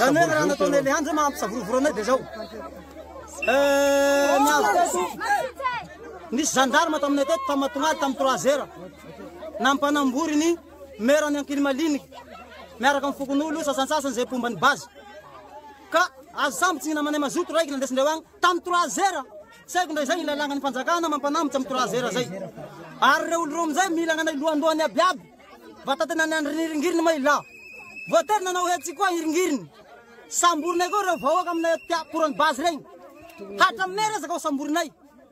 Zany hoe raha nataonay le andro mampisavorovoro anay dia zao. Eh, niavy teto nisy gendarme taminay teto tamin'ny Matongaly tamin'ny 3 heures. Nampanambory ny maire ny Ankilimaliniky miaraka amin'ny fokonolona sasantsasany izay mpomba ny base. Ka azo sambotsy ny namanay mazoto raiky nandesindreo agny tamin'ny 3 heures. Tsy haiko ndray zay ny lalàgnan'ny fanjakana mampanambotsy amin'ny 3 heures zay. Ary ireo olo reo amizay mila agnanay lohandohany aby aby. Vatatena ny andro niringiriny ma ila. Voatery nanao hetsika koa hiringiriny. Samborinay koa ireo vahoaka aminay aty pour ny base regny. Hatraminay resaka ho samborinay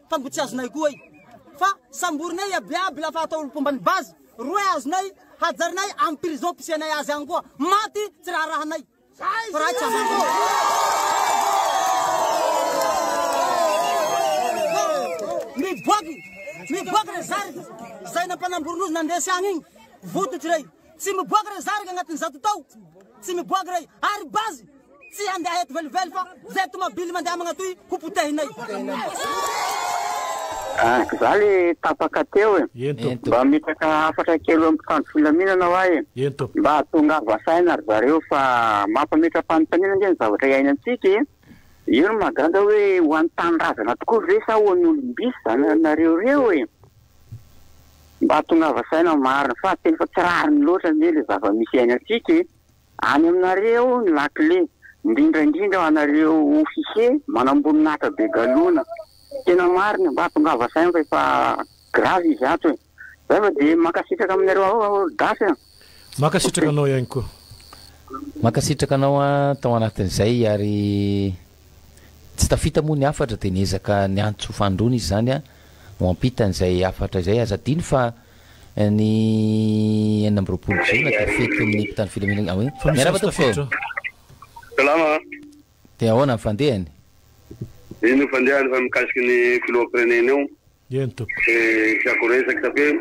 fa mbo tsy azonay koa i. Fa samborinay aby aby lafa atao olo mpomba ny base. Roe azonay hajarinay am prison pisianay azy agny koa. Maty tsy raharahanay. Fa raha tsy azonay. Miboaky miboaky re zariky zay nampanamborinozy nandesy agny igny vototry rey. Tsy miboaky re zariky agnatin'ny zato tao. Tsy miboaky rey. Ary base tsy handeha eto velively fa zay tomabily mandeha magnatoy ho potehinay. Ah, za le tapaka teo e. Eny tompoko. Mba hametraka hafatra kely eo amin'ny mpitandro filaminana hoa e. Eny tompoko. Mba tongava saina ry zareo fa mampametra-panontaniana ange ny zavatra iainantsika e. Io no mahagaga hoe ho an'ny tanindrazana tokoa ve sa ho an'ny olom-bisy zany nareo ireo e. Mba tongava saina marina fa tena efa tsy rariny loatra anie le zava-misy iainantsika e. Any aminareo ny lakile, indrindra indrindra ho anareo officier manamboninahitra be galona. Tena marina, mba tongava saina fa efa grave izy ato e. Zay fa dia mankasitraka aminareo ao ry gasy a. Mankasitraka anao ihany koa. Mankasitraka anao an, tao anatin'izay ary tsy tafita moa ny hafatra dia niezaka niantso fanindroany izy izany an, ho ampitan'izay hafatra izay. Aza adino fa Ny 26 jona dia fetin'ny mpitandro filaminana ah oui. Fa misy Miarahaba azo tompoko. tafiditra. Salama a! Dia ahoana ny fandehany? Ino ny fandehany fa mikasiky ny filoham-pirenena io Eny tompoko. eh, tiako resaky satria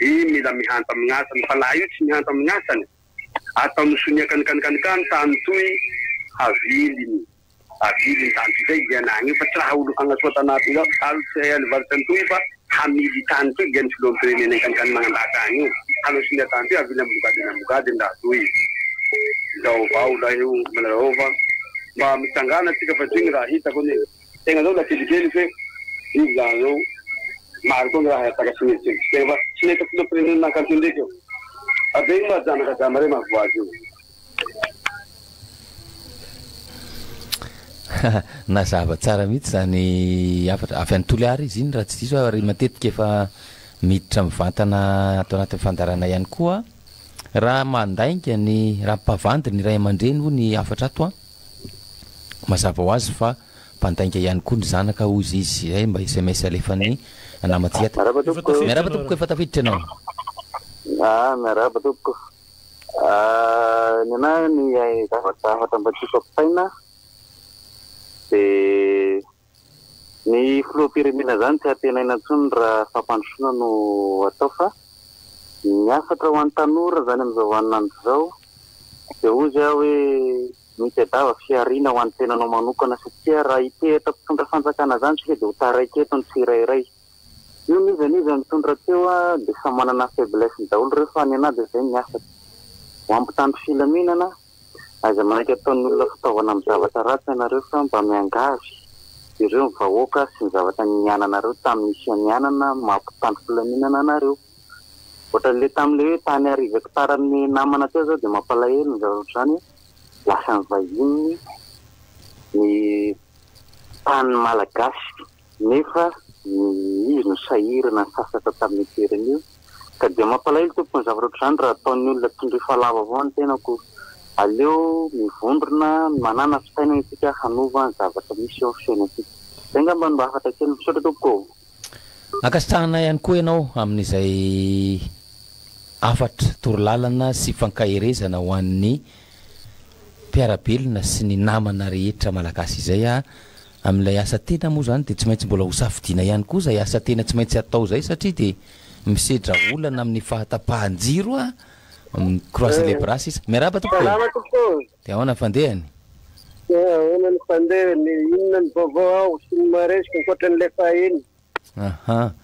i mila mihanta amin'ny asany fa laha io tsy mihanta amin'ny asany ataony sonia kanikanikanikan tany toy haviliny. Avily ny tany toy izay hiaina agny io fa tsy raha olo hagnasoa tanà toy zao alo tsy hay alivarotra any toy fa hamily tany toy diany filoham-pirenena enkanikany magnandaka agny io hanao sonia tany toy avily ambogadiny ambogadiny raha toy zao vao lahy io manareo fa mba mitsangana tsika fa toy ny raha hitako anie tegna zao la kelikely fe izy zany zao maro koa ny raha takatsy ny eritreritry tegna fa tsy nahita filoham-pirenena nankany ndraiky io abe ino ma janaka jama rey mahavoa azy io. Nazava tsara mihitsy izany hafatra. Avy any Toliara izy iny raha tsy diso aho ary matetika efa miditra mivantana ato anatin'ny fandaharana ihany koa. Raha mandainga ny, raha mpavandy ny ray aman-dreny hoy ny hafatra ato an, mazava ho azy fa mpandainga ihany koa ny zanaka hoy izy. Izay mba sms alefan'ny namantsika ato. Miarahaba tompoko. Miarahaba tompoko, efa tafiditra ianao. Ah, miarahaba tompoko. Ny anahy ny zavatra hafatra mba tiako ampitaina dia ny filoham-pirenena izany tsy antenaina intsony raha fampandrosoana no atao fa ny hafatra ho an'ny tanora izany amin'izao vaninandro izao dia hozy aho hoe mitadiava fihariana ho an'ny tenanao manokana satria raha hitehitra mpitondra fanjakana izany isika dia ho taraiky eto ny tsirairay. Io n'iza n'iza nitondra teo dia samy manana ny faiblesse-ny daholo ireo fa ny anah dia izay ny hafatra. Ho an'ny mpitandro filaminana, aza manaiky ataon'ny olona fitaovana amin'ny zavatra ratsy ianareo fa mba miangavy ireo ny vahoaka sy ny zavatra niananareo tamin'ny fianianana maha mpitandro filaminana anareo. Ohatran'ilay tamin'ilay hoe tany arivo hectare ny namana teo zao dia mampalahelo ny zavatra ohatr'izany, lasan'ny vahiny ny tany malagasy. Nefa izy no sahirana nisasatra tamin'io toerana io. Ka dia mampalahelo tompoko ny zavatra ohatr'izany raha ataon'ny olona tsindrio lava avao ny tenako. Aleo mivondrona, manàna fisainana isika hanova ny zavatra misy eo amin'ny fiainantsika. Izay angamba no mba hafatra kely. Misaotra tompoko ô! Ankasitrahana ihany koa ianao amin'izay hafatra, torolalana sy fankaherezana ho an'ny mpiara-belona sy ny namana rehetra Malagasy izay a! Amin'ilay asa tena moa izany dia tsy maintsy mbola ho safidiana ihany koa izay asa tena tsy maintsy atao izay satria dia misedra olana amin'ny fahatapahan-jiro a! Mi-croiser les bras sisa. Miarahaba tompoko e! Salama tompoko ô! Dia ahoana ny fandehany? Dia ahoana ny fandehany? Inona ny vaovao ao sy ny maharesaka ankoatran'ilay fahiny? Aha.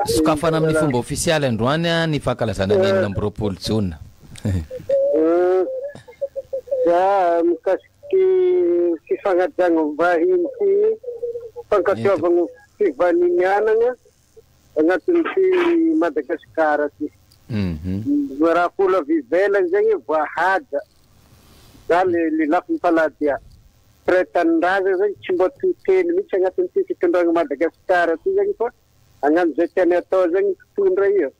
Sokafana amin'ny fomba ofisialy androany ny fankalazana ny 26 jona. Ah, mikasiky fifagnajagna vahiny sy fankatoavagna fivaninianagna agnatin'ity Madagasikara ty. Raha olo avy ivelany zegny voahaja. Za le le lafiny faladia. Mpiray tanindrazana zegny tsy mba to teny mihitsy agnatin'ity fitondragna Madagasikara ty zegny fa hagnano zay tiany atao zegny mpitondra io.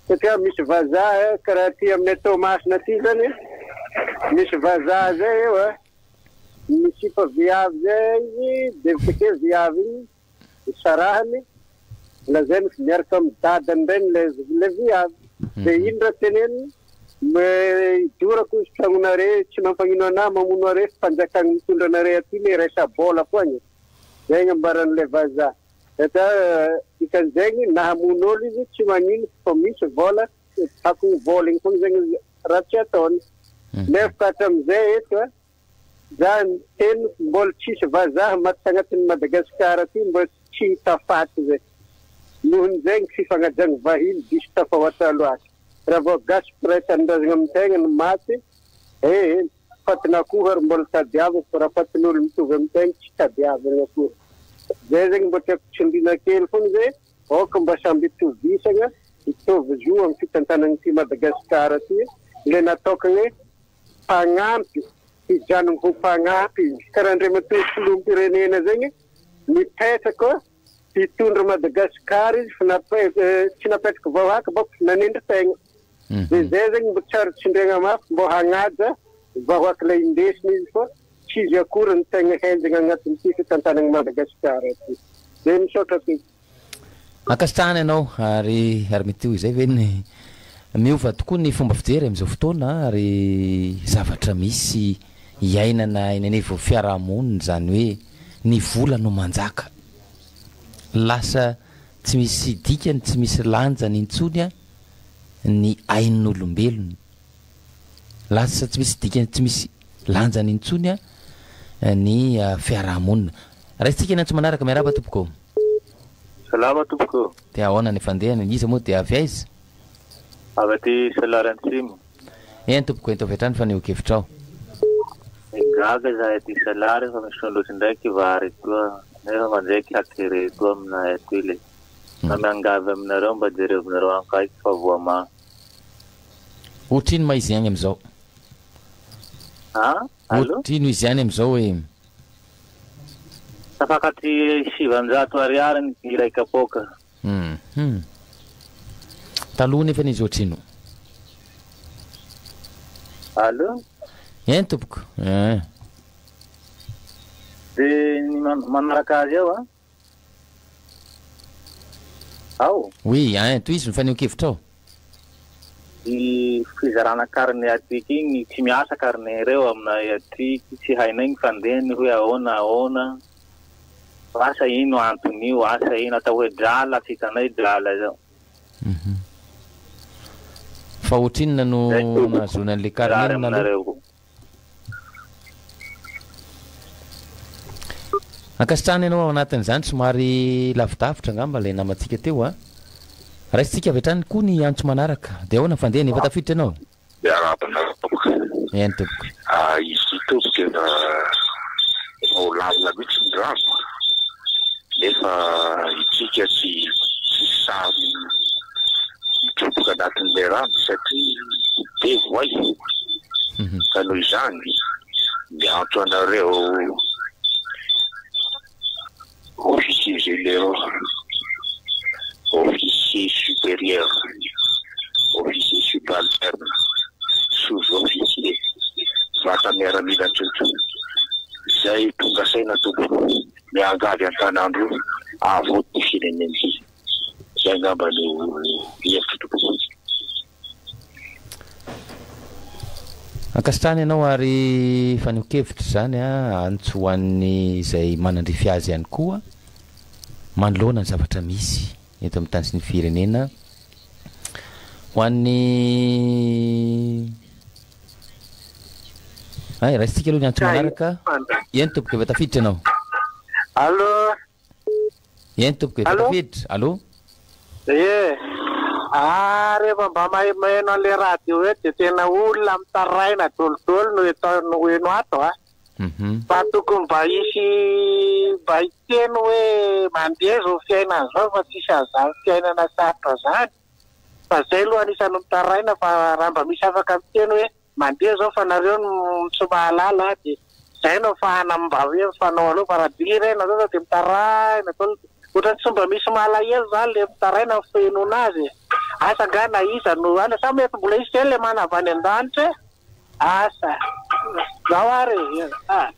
Satria misy vazaha karaha aty aminay Toamasina aty zany, misy vazaha zay eo a, misipa viavy zay izy de avy eo viavy igny sarahany, lazainy fa miaraka amin'ny dadany ndray le le viavy. De ino raha teneniny? Idorako izy tragnonare, tsy mampagnino anahy mamono are, fanjakana mitondra anare aty le resa-bola foagna. Zay ambaran'le vazaha. Satria dikan'izegny na hamono olo izy tsy magnino fa misy vola, takony vola igny foagna zegny raha tsy ataony. Nefa ka hatramin'izay eto a, za niteny mbola tsisy vazaha maty tagnatin'ny Madagasikara aty mbola tsy hita faty zay. Nohon'izegny fifagnajagna vahiny diso tafahoatra loatra. Raha vao gasy mpiray tanindrazagna amin-tegna no maty, eh fatin'akoho ary mbola tadiavina fa raha fatin'olo mitovy amin-tegna tsy tadiavina akory. Zay zegny mba tiako tsindriana kely foagna zay, aoka mba samby hitovy isagna, hitovy zo amin'ny fitantanan'ity Madagasikara ty, le natokagna mpagnampy, hijanona ho mpagnampy izy. Karaha Andriamatoa filoham-pirenena zegny, mipetraka hitondra Madagasikara izy fa tsy napetraka vahoaka bako fa nanendry tegna. De zay zegny mbo tsara tsindriagna mafy mbo hagnaja vahoaka lay indesiny izy fa tsy izy akory ny tegna henjagna agnatin'ity fitantanana Madagasikara ty. De misaotra ty. Ankasitrahana ianao ary ary mety ho izay ve ny miova tokoa ny fomba fijery amin'izao fotoana ary zavatra misy iainana eny anivon'ny fiarahamonina izany hoe ny vola no manjaka. Lasa tsy misy dikany, tsy misy lanjany intsony ny ain'olombelona. Lasa tsy misy dikany, tsy misy lanjany intsony ny fiarahamonina. Raisintsika ny antso manaraka, miarahaba tompoko. Salama tompoko. Dia ahoana ny fandehany? Iza moa dia avy aiza? Avy aty Salary Antsimo. Eny tompoko, ento avy hatrany fanehoan-kevitrao. Gaga izahay aty Salary fa misondrotra indraiky vary toa, nefa mandraiky hakere toa aminay aty le. Mba miangavy aminareo mba jerevinareo akaiky fa voamaha. Ohatrino ma izy any amin'izao? Ah? Allô? Ohatrino izy any amin'izao hoe? Tafakatry 900 ariary ny iray kapoaka. Taloha nefa izy ohatrino? Allô? Eny tompoko. Eh. De ny manaraka azy eo a? Ao? Oui, hein, tohizo ny fanehoan-kevitrao. Ny fizarana carnet atiky igny tsy miasa carnet ireo aminay atiky, tsy hainay ny fandehany hoe ahoana ahoana. Asa ino antony io, asa ino atao hoe drala, tsy hitanay drala zao. Fa ohatrinona no nahazoana an'ilay carnet no naloa? Ankasitrahana ianao ao anatin'izany, somary lavidavitra angamba ilay namantsika teo a. Raisintsika avy hatrany koa ny antso manaraka. Dia ahoana ny fandehany? Efa tafiditra ianao? Miarahaba anareo tompoko. Eny tompoko. Ah, izy ity tompoko tena efa ho lalina mihitsy ny rano nefa itsika tsy tsy sahy mitroboka anatin'ilay rano satria be voay. Ka noho izany miantso anareo officiers généraux, officiers supérieurs, officiers subalternes, sous-officiers, vata miaramila tsotra, izay tonga saina tompoko, miangavy an-tanandro avoty ty firenena ity. Izay angamba no hevitro tompoko. Ankasitrahana ianao ary fanehoan-kevitra izany a, antso ho an'ny izay manandrify azy ihany koa manoloana ny zavatra misy eto amin'ny tany sy ny firenena. Ho an'ny Ay, raisintsika aloha ny antso manaraka. Eny tompoko, efa tafiditra ianao. Allô? Eny tompoko, efa Allô? tafiditra. Allô? Ie. Ah, rehefa mba maheno an'ilay radio eto dia tena olona mitaraina dolidoly no eto no heno ato a. Fa tokony mba hisy mba hiteny hoe mandeha izao fiainana izao fa tsisy an'izany fiainana sarotra izany. Fa zay aloha anisan'ny mitaraina fa raha mba misy afaka miteny hoe Mandeha zao fa nareo no tsy mahalala de zay no afahana mba hoe mifanao aleo fa raha direna zao zao de mitaraina daholo otrany tsy mba misy malahelo zany le mitaraina ny fihenoana azy e! Asa nga na iza no any sa mety mbola hisy kely le mana avy any an-danitra e! Asa! Zao ary e! Ah!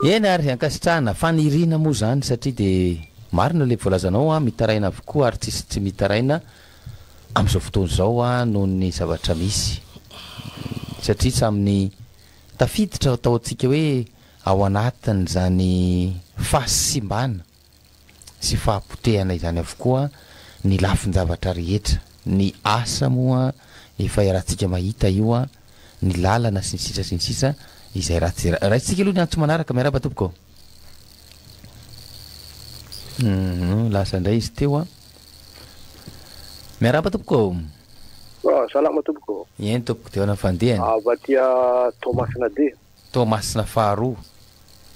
Eny ary, ankasitrahana, faniriana moa izany satria dia marina ilay voalazanao an, mitaraina avokoa ary tsisy tsy mitaraina amin'izao fotoana izao an noho ny zavatra misy satria samy tafiditra ataontsika hoe ao anatin'izany fahasimbana sy fahapotehana izany avokoa ny lafin-javatra rehetra, ny asa moa efa iarahantsika mahita io an, ny lalana sy ny sisa sy ny sisa izay ratsy izay raisintsika aloha ny antso manaraka, miarahaba tompoko. Hum, lasa indray izy teo an. Miarahaba tompoko. Ah, salama tompoko. Eny tompoko, dia ahoana ny fandehany? Avy aty Toamasina D. Toamasina faharoa.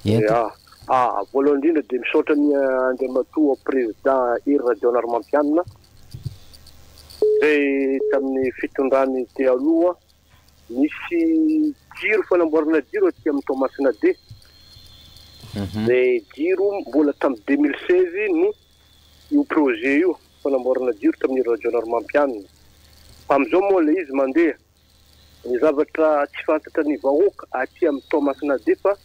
Eny tompoko. Ah, voalohany indrindra dia misaotra ny Andriamatoa Président Hery Rajaonarimampianina izay tamin'ny fitondrany teo aloha nisy jiro fanamboarana jiro aty amin'ny Toamasina D. Izay jiro mbola tamin'ny 2016 no io projet io fanamboarana jiro tamin'ny Hery Rajaonarimampianina. Fa amin'izao moa ilay izy mandeha. Ny zavatra tsy fantatra ny vahoaka aty amin'ny Toamasina D fa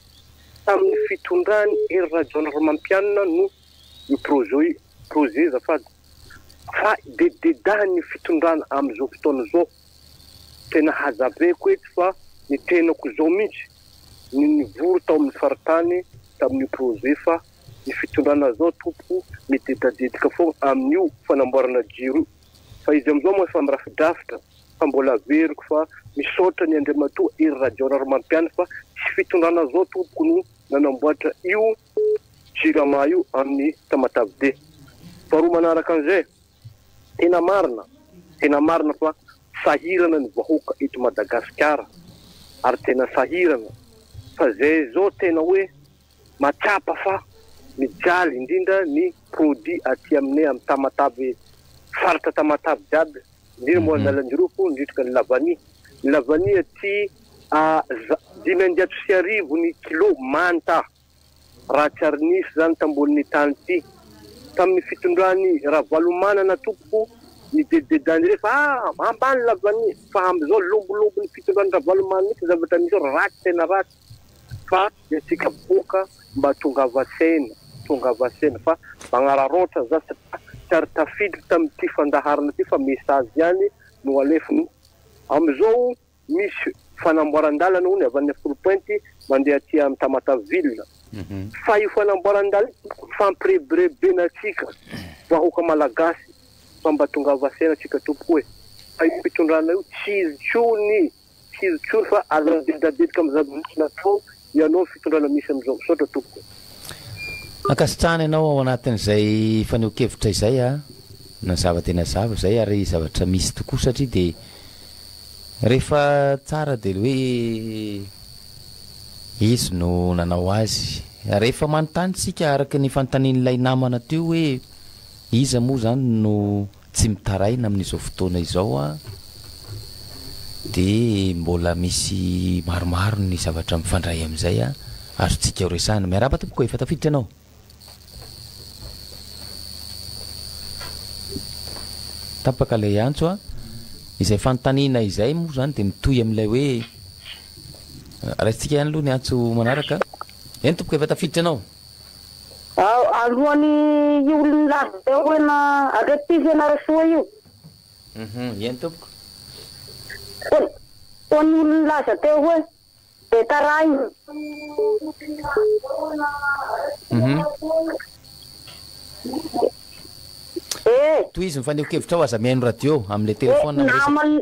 tamin'ny fitondran'i Hery Rajaonarimampianina no io projet projet azafady fa dededahan'ny fitondrana amin'izao fotoana izao. Tena hazavaiko eto fa ny tenako izao mihitsy no nivory tao amin'ny faritany tamin'io projet fa ny fitondrana izao tompoko midedadedika foana amin'io fanamboarana jiro io fa izy amin'izao moa efa mirafidrafitra fa mbola averiko fa misaotra ny Andriamatoa Hery Rajaonarimampianina fa tsy fitondrana zao tompoko no nanamboatra io Jirama io amin'ny Tamatave be. Faharoa manaraka an'izay, tena marina, tena marina fa sahirana ny vahoaka eto Madagasikara ary tena sahirana fa zay zao tena hoe Mahatsapa fa mijaly indrindra ny produit aty aminay am Tamatave faritra Tamatave jiaby indrindra moa Analanjirofo indrindra ny lavania. Ny lavania aty a 1500 ny kilo manta raha tsy ary nisy zany tambonin'ny tany ty tamin'ny fitondran'i Ravalomanana tompoko nidedidedany ireny fa ah ambany lavania fa amizao lombolombo ny fitondran'i Ravalomanana mihitsy zavatra misy ao ratsy tena ratsy. fa ny antsika boka mba tongava saina tongava saina fa magnararaotra za satria tsy ary tafiditra tamin'ity fandaharana ity fa message ihany no alefany amizao misy fanamboaran-dalana hono avy any Foulpointe mandeha aty am Tamatave ville fa io fanamboaran-dalana io fampirebirebena antsika vahoaka malagasy fa mba tongava saina tsika tompoko e fa io fitondrana io tsy izy tsony Tsy izy intsony fa aza midedadedika amin'ny zava-misy natao ianao ny fitondrana misy amin'izao. Misaotra tompoko. Ankasitrahana ianao ao anatin'izay fanehoan-kevitra izay a! Nazava dia nazava izay ary zavatra misy tokoa satria dia rehefa tsara dia hoe izy no nanao azy. Rehefa manontany isika araka ny fanontanian'ilay namana teo hoe iza moa izany no Tsy mitaraina amin'izao fotoana izao aho dia mbola misy maromaro ny zavatra mifandray amin'izay azontsika ho resahina. Miarahaba tompoko, efa tafiditra ianao? Tapaka ilay antso a. Izay fanontaniana izay moa izany dia mitohy amin'ilay hoe raisintsika ihany aloha ny antso manaraka. Eny tompoko, efa tafiditra ianao? Alohan'ny io olona nilaza teo hoe na avy aty Fianarantsoa io. Hum eny tompoko. Ho ny olona nilaza teo hoe be taraina. Hum. Eh. Tohizo ny fanehoan-kevitrao aza mihaino radio amin'ilay telephone miresaka. Namany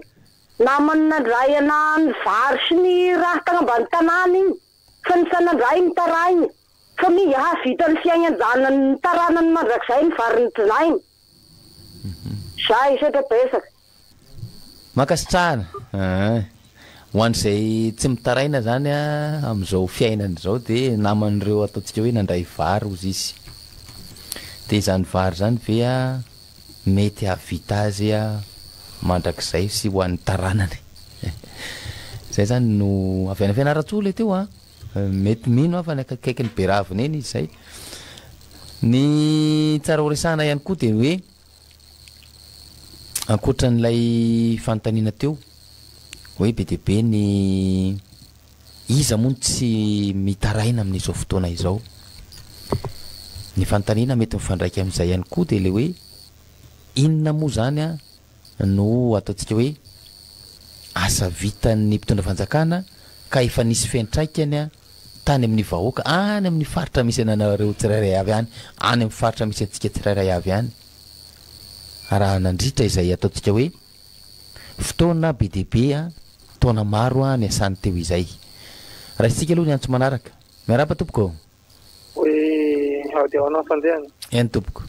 namany nandray anah ny vary sy ny raha tagny ambany tanàna igny. Fa ny sanandray mitaraigny fa minga hahavita ny fiaignan-janany ny taranany mandrakizay ny vary nitinainy. Zay, misaotra betsaka. Mankasitrahana aa. Ho an'izay tsy mitaraina zany a, amin'izao fiainana izao dia naman'ireo ataontsika hoe nandray vary hozy izy. Dia izany vary izany ve a mety hahavita azy a mandrakizay sy ho an'ny taranany. Izay zany no avy any Fianarantsoa ilay teo a. Mety mino aho fa any akaikikaikin'i Beravina eny izy izay. Ny tsara ho resahana ihany koa dia ny hoe Ankoatra an'ilay fanontaniana teo hoe be dia be ny iza moa no tsy mitaraina amin'izao fotoana izao? Ny fanontaniana mety mifandraika amin'izay ihany koa dia ilay hoe inona moa izany no ataontsika hoe asa vitan'ny mpitondra fanjakana ka efa nisy fiantraikany tany amin'ny vahoaka any amin'ny faritra misy anareo tsirairay avy any, any amin'ny faritra misy antsika tsirairay avy any, raha nandritra izay ataontsika hoe fotoana be dia be, taona maro niasany teo izay. Raisintsika aloha ny antso manaraka. Miarahaba tompoko ô! Oui, ao dia ahoana ny fandehany? Eny tompoko.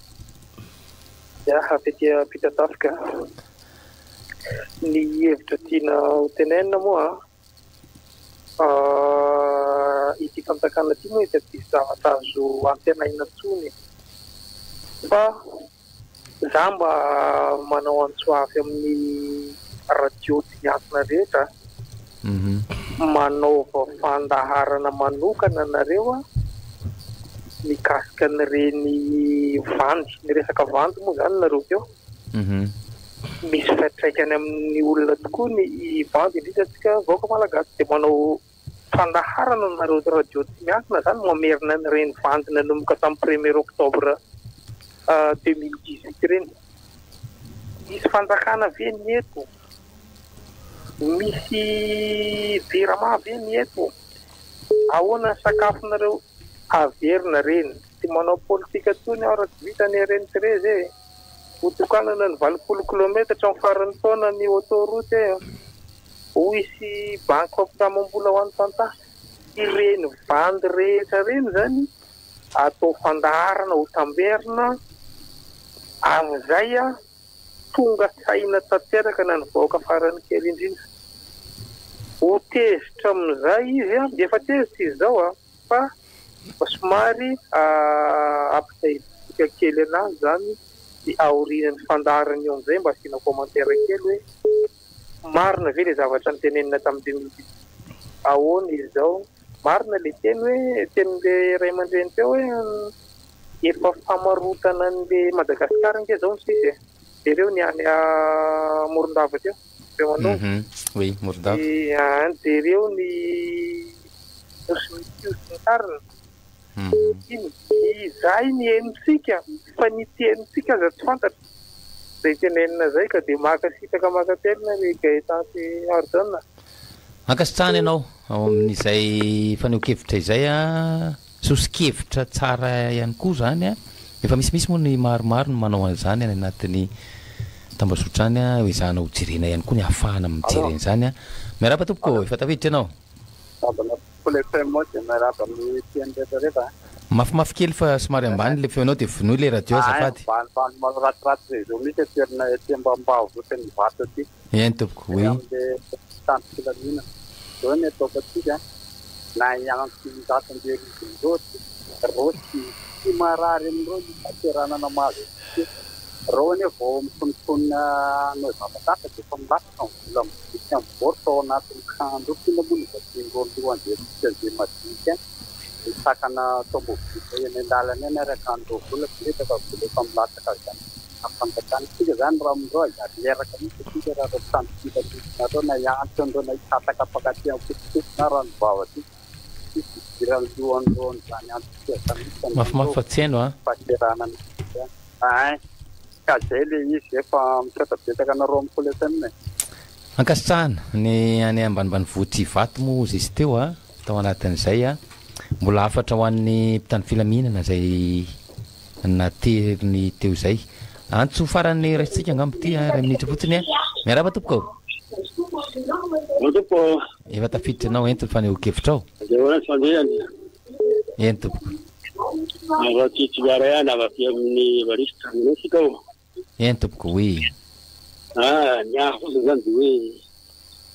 Ya, avy aty Ampitatafika. Ny hevitra tiana ho tenenina moa Ity fanjakana ity moa efa tsisy zavatra azo antenaina intsony e! Fa za mba manao antso avy amin'ny radio tsy miankina rehetra, manaova fandaharana manokana nareo mikasika an'ireny vandy, niresaka vandy moa zany nareo teo. Misy fiantraikany amin'ny olona tokoa ny bandy indrindra antsika vahoaka malagasy dia manao fandaharana nareo radio tsy miankina zany mamerina an'ireny vandy nanomboka tamin'ny premier octobre 2018 ireny. Misy fanjakana ve ny eto? Misy jirama ve ny eto? Ahoana ny sakafonareo? Averina ireny. Tsy manao politika intsony aho raha tsy vita anie ireny Thérèse e! Ho tokanana ny 80 kilaometatra amin'ny faran'ny taona ny autoroute e! Ho hisy banky fampindramam-bola ho an'ny tantsaha. Ireny vandy rehetra ireny izany atao fandaharana ho tamberina amin'izay tonga saina tanteraka na ny vahoaka farany kely indrindra. Ho tezitra amin'izay izy, dia efa tezitra izy izao an! fa somary ampitahiditika kely anazy zany de aorian'ny fandaharana io amizay mba asiana commentaire kely hoe marina ve le zavatra notenenina tamin'ny 2018 ahoana izy zao marina le teny hoe tenin'le ray aman-dreny teo hoe efa famarotana an'le Madagasikara ange zao ny sisa e jereo ny any Morondava teo Jereo anao. Oui, Morondava. Jereo ny Nosy Mikio sy ny tariny. Iny, izay ny henontsika fa ny tenintsika aza tsy fantatra. Izay tenenina izay ka dia mankasitraka mankatelina ry Gaëtan sy Hardon a. Ankasitrahana ianao ao amin'izay fanehoan-kevitra izay a. Soso-kevitra tsara ihany koa izany a. Efa misimisy moa ny maromaro no manao an'izany any anatin'ny tambazotra any a, ezahana ho jerena ihany koa ny ahafahana mijery an'izany a. Miarahaba tompoko ô, efa tafiditra ianao. Miarahaba anao Cool FM ô, dia miarahaba amin'ny mpihaino rehetra rehetra a. Mafimafy kely fa somary ambany ilay feonao dia vonoy ilay radio azafady. Ay, ambanimbany manao ratsiratsy réseau mihitsy aty aminay aty ambanimbanivohitra ny Ivato aty. Eny tompoko, oui. Amin'ilay mpitandro filaminana. Izao ny ataoko antsika, na hiantso 1100 ireo tsika, ireo tsy tsy marary amin'ireo ny fahaseranana mahazo antsika eto. Ireo anie vao mitonontonona hanao zavatra hafa dia efa milatsaka ny vola mitsikitsiky amin'ny baoritra ao anatin'ny camp ndreo. F'inona moa no vatsian'ireo lohan-drentsika izay madinika any, misakana tomobile eny an-dalana eny ary hakan'ireo vola, kanefa vola efa milatsaka avy any. Fanjakana. Isika izany raha amin'ireo aza reraka mihitsy isika raha ireo mpitandro filaminana ireo na hiantso an'ireo na hikatsaka mpankatỳ am-potopoto na rano vava aty. Tsisy idiran'ny lohan'ireo an'izany antsika mihitsy Mafimafy fa tsy haino a. Fahaterahana mihitsy izany. Ein! Ka izay ilay izy efa misaotra betsaka anareo amin'ny Cool FM e. Ankasitrahana ny any ambanimbanivohitr'Ivato moa ozy izy teo a, tao anatin'izay a. Mbola hafatra ho an'ny mpitandro filaminana izay nateriny teo izay. Antso farany raisintsika angamba ity a, iray minitra fotsiny a. Miarahaba tompoko ô. Bonjour tompoko. Efa tafiditra ianao, ento ny fanehoan-kevitrao. Dia ahoana ny fandehany? Eny tompoko. Raha tsy Toliara ihany, avy aty amin'ny Evariste Aminao isika ô. Eny tompoko, oui. Ah, ny ahy fotsiny izany dia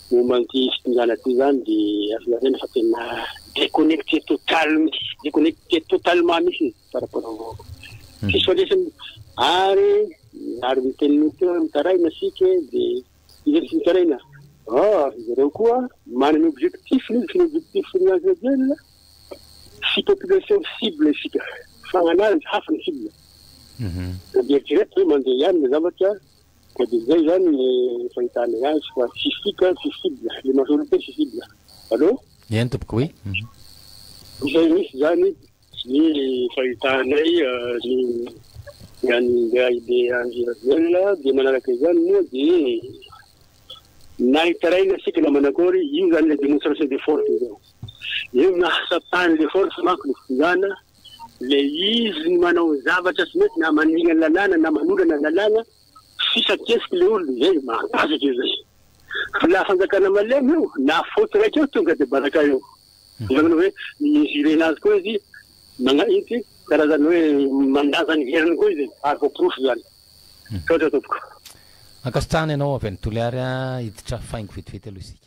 hoe momba an'ity fitondrana ity izany dia azo lazaina fa tena déconnecté total mihitsy, déconnecté totalement mihitsy izy par rapport amin'ny vahoaka. Tsisy ifandraisany ary ary miteny teo hoe mitaraina isika dia iza tsy mitaraina? Or, zareo koa manana objectif izy, ny objectif ny Andry Rajoelina tsy population cible isika fa gn'anazy hafa ny cible. Dia eritrereto hoe mandeha ihany ny zavatra ka dia izay izany ny fahitanay azy fa tsy isika tsy cible, le majorité tsy cible. Allô? Eny tompoko, oui. Izay mihitsy izany ny fahitanay ny ny an'ingahy be Andry Rajoelina dia manaraka izany moa dia na hitaraina isika na manakory io izany le démonstration de force izao. Eo nahatsapany le force manko ny fitondrana le izy ny manao zavatra tsy mety na maningana ny lalàna na manolana ny lalàna sisa kesiky le olona izay mahazatra izay. Fa la fanjakana malemy io na faute raiky eo tonga de baraka eo. Izany hoe mi-mesurer nazy koa izy magna inty karazany hoe mandaza ny heriny koa izy ary voaporofo izany. Misaotra tompoko. Ankasitrahana ianao avy any Toliary a, hiditra faingo vetivety aloha isika.